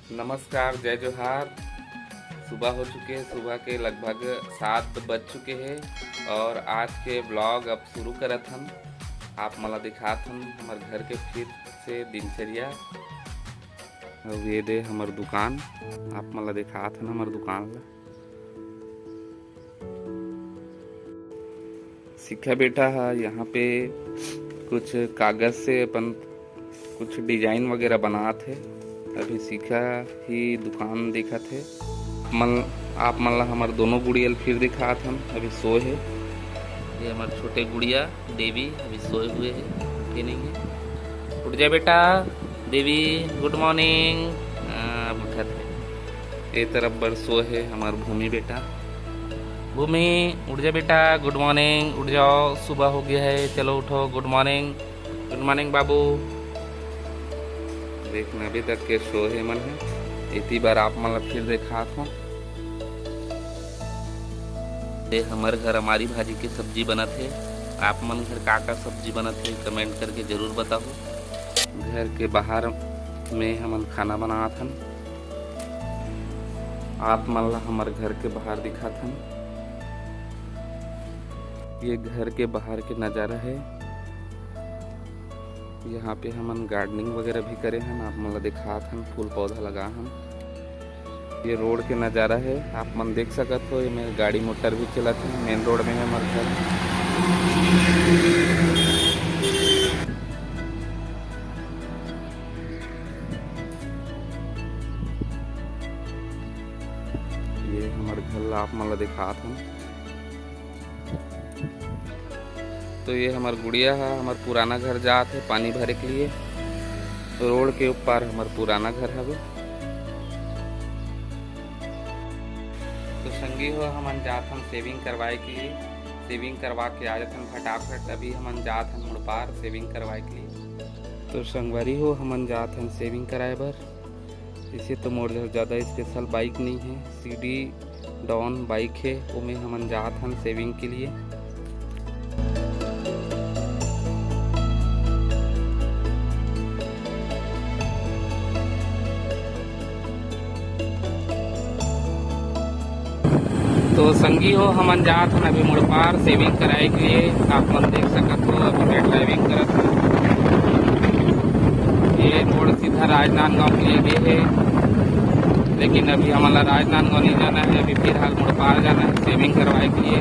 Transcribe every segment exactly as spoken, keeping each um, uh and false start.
नमस्कार, जय जोहार। सुबह हो चुके हे, सुबह के लगभग सात बज चुके हे और आज के vlog अब शुरू करत हन। आप मन ला दिखात हन हमर घर के फिर से दिनचर्या। अउ ये दे हमर दुकान, आप मन ला दिखात हन हमर दुकान ला। शिखा बेटा ह यहाँ पे कुछ कागज से अपन कुछ design वगैरह बनात हे। अभी शिखा ही दुकान देखत हे। मन, आप मन ला हमर दोनों गुड़िया ल फिर दिखात हन, अभी सोए हे। ये हमर छोटे गुड़िया देवी अभी सोए हुए हे, उठे नहीं है। उठ जा बेटा देवी, good morning। हाँ, अब उठत हे। ए तरफ बर सोए हे हमर भूमि बेटा। भूमि, उठ जा बेटा, good morning, उठ जाओ, सुबह हो गया है, चलो उठो, good morning, good morning बाबू। देखना, अभी तक के सोए हे मन हे। इतनी बार आप मन ला फिर दिखात हूँ। ये हमर घर अमारी भाजी के सब्जी बनत हे। आप मन घर का का सब्जी बनत हे, comment करके जरूर बताओ। घर के बाहर में हमन खाना बनात हन। आप मन ला हमर घर के बाहर दिखात हन। ये घर के बाहर के नजारा है। यहाँ पे हमन gardening वगैरह भी करे हन, आप मन ला दिखात हन, फूल पौधा लगा हन। ये रोड के नजारा है, आप मन देख सकत हो, एमे गाड़ी मोटर भी चलत है। मेन रोड में है हमर घर। ये हमर घर ला आप मन ला दिखात हन। तो ये हमर गुड़िया है, हमर पुराना घर जात है पानी भरे के लिए। रोड के ऊपर हमर पुराना घर हवे। तो संगी हो, हमन जात हन shaving करवाए के लिए। Shaving करवा के आ जाथन फटाफट। अभी हमन जात हन मुड़पार shaving करवाए के लिए। तो संगवारी हो, हमन जात हन shaving कराए बर। इसे तो मोर जर ज़्यादा special bike नहीं है, सीडी डॉन bike है, ओमे हमन जात हन shaving के लिए। तो संगी हो, हमन जात हन अभी मुड़पार shaving कराए के लिए। आप मन देख सकत हो, अभी मैं driving करत हूँ। ये रोड सीधा राजनांदगांव के लिए गे हे, लेकिन अभी हमन ला राजनांदगांव नहीं जाना है, अभी फिलहाल मुड़पार जाना है shaving करवाए के लिए।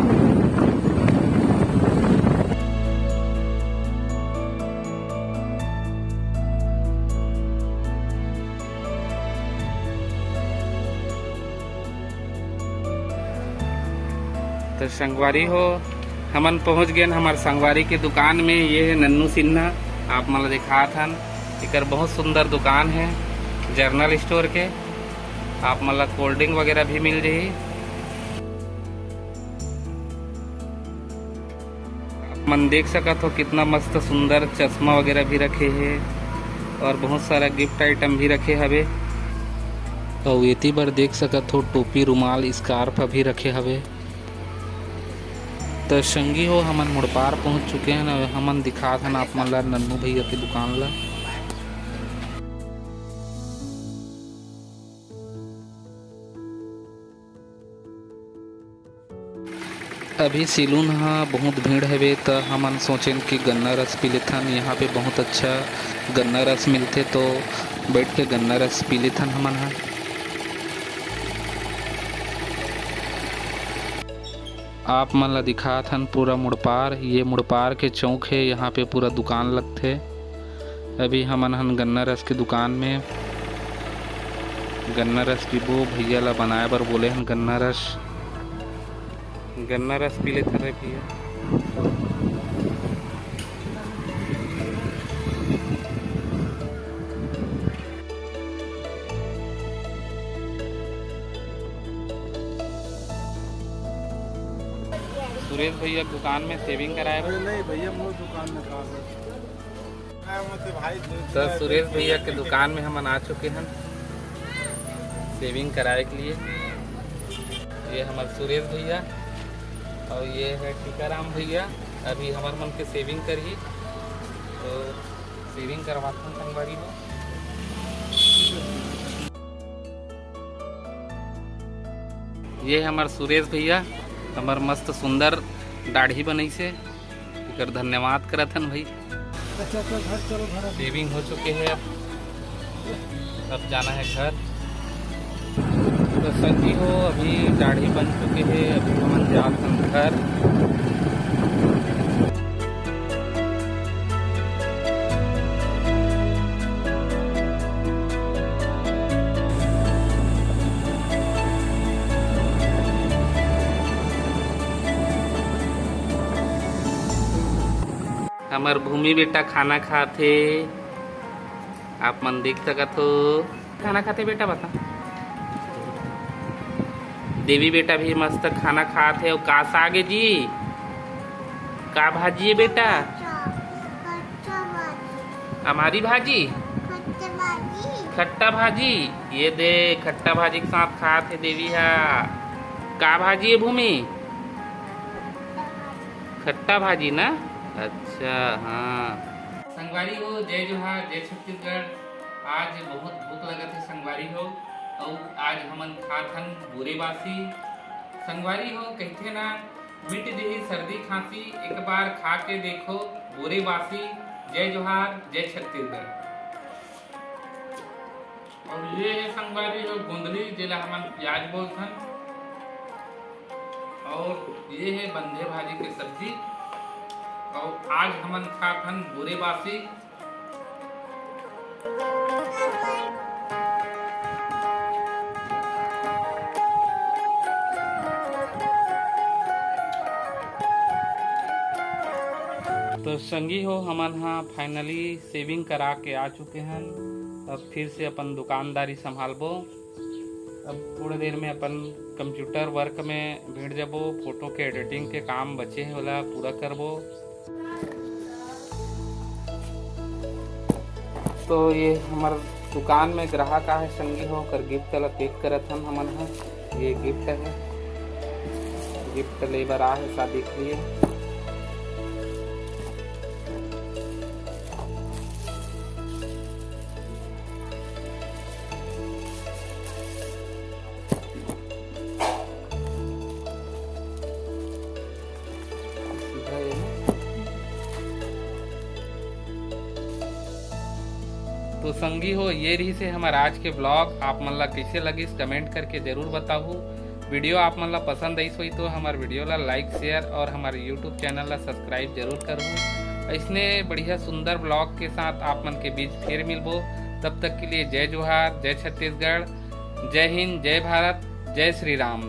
तो संगवारी हो, हमन पहुंच गए हमार संगवारी के दुकान में। ये है नन्नू सिन्हा, आप मन ला दिखात हन। एकर बहुत सुंदर दुकान है जनरल स्टोर के। आप मन ला कोल्ड ड्रिंक वगैरह भी मिल जाही। आप मन देख सकत हो, कितना मस्त सुंदर चश्मा वगैरह भी रखे हे और बहुत सारा गिफ्ट आइटम भी रखे हवे। अउ एती बर देख सकत हो, टोपी, रुमाल, स्कार्फ भी रखे हवे। त संगी हो, हमन मुड़पार पहुंच चुके हन। अब हमन दिखात हन आप मन ला नन्नू भैया के दुकान ला। अभी सिलून ह बहुत भीड़ हवे, त हमन सोचेन कि गन्ना रस पी लेथन। यहाँ पे बहुत अच्छा गन्ना रस मिलथे, तो बैठ के गन्ना रस पी लेथन हमन ह। आप मन ला दिखात हन पूरा मुड़पार, ये मुड़पार के चौक हे, यहाँ पे पूरा दुकान लगथे। अभी हमन हन गन्ना रस के दुकान में गन्ना रस पीबो। भैया ला बनाए बर बोले हन गन्ना रस। गन्ना रस पी लेथन रे भैया। सुरेश भैया के दुकान में shaving कराए बर। अरे नहीं भैया, मोर दुकान में काम है। तो सुरेश भैया के दुकान में हमन आ चुके हन shaving कराए के लिए। ये हमर सुरेश भैया और ये है टीकाराम भैया। अभी हमर मन के shaving करही, तो shaving करवाथन संगवारी हो। ये हमर सुरेश भैया, हमर मस्त सुंदर दाढ़ी बनइसे, एकर धन्यवाद करत हन भाई। अच्छा, चल घर चलो, घर अभी। शेविंग हो चुके हे, अब अब जाना हे घर। तो संगी हो, अभी दाढ़ी बन चुके हे, अभी हमन जात हन घर। हमर भूमि बेटा खाना खात हे, आप मन देख सकत हो। खाना खाते बेटा, बता। देवी बेटा भी मस्त खाना खात हे। अउ का साग हे जी? का भाजी हे बेटा? कच्चा, कच्चा भाजी। हमारी भाजी? कच्चा भाजी। खट्टा भाजी। ये दे, खट्टा भाजी के साथ खात हे देवी हा। का भाजी हे भूमि? खट्टा भाजी ना? अच्छा, हाँ। संगवारी हो, जय जोहार, जय छत्तीसगढ़। आज बहुत भूख लगत हे संगवारी हो, अउ आज हमन खात हन बोरे बासी। संगवारी हो, कहिथे ना, मिट जही सर्दी खांसी, एक बार खा के देखो बोरे बासी। जय जोहार, जय छत्तीसगढ़। अउ ये हे संगवारी हो गोंदली, जेला हमन प्याज बोलथन। अउ ये हे बंधे भाजी के सब्जी। अउ आज हमन खात हन बोरे बासी। तो संगी हो, हमन हा finally shaving करा के आ चुके हन। अब फिर से अपन दुकानदारी संभालबो। अब थोड़ा देर में अपन computer work में भिड़ जबो, photo के editing के काम बचे हे, ओला पूरा करबो। तो ये हमर दुकान में ग्राहक आहे संगी हो, ओकर gift ला pack करत हन हमन ह। ये gift हे, gift ले बर आहे शादी के लिए। तो संगी हो, ये रहिसे हमर आज के vlog। आप मन ला कइसे लगिस, comment करके जरूर बताहू। Video आप मन ला पसंद आइस होही तो हमर video ला like, share और हमर YouTube channel ला subscribe जरूर करहू। अइसने बढ़िया सुंदर vlog के साथ आप मन के बीच फिर मिलबो। तब तक के लिए जय जोहार, जय छत्तीसगढ़, जय हिंद, जय भारत, जय श्री राम।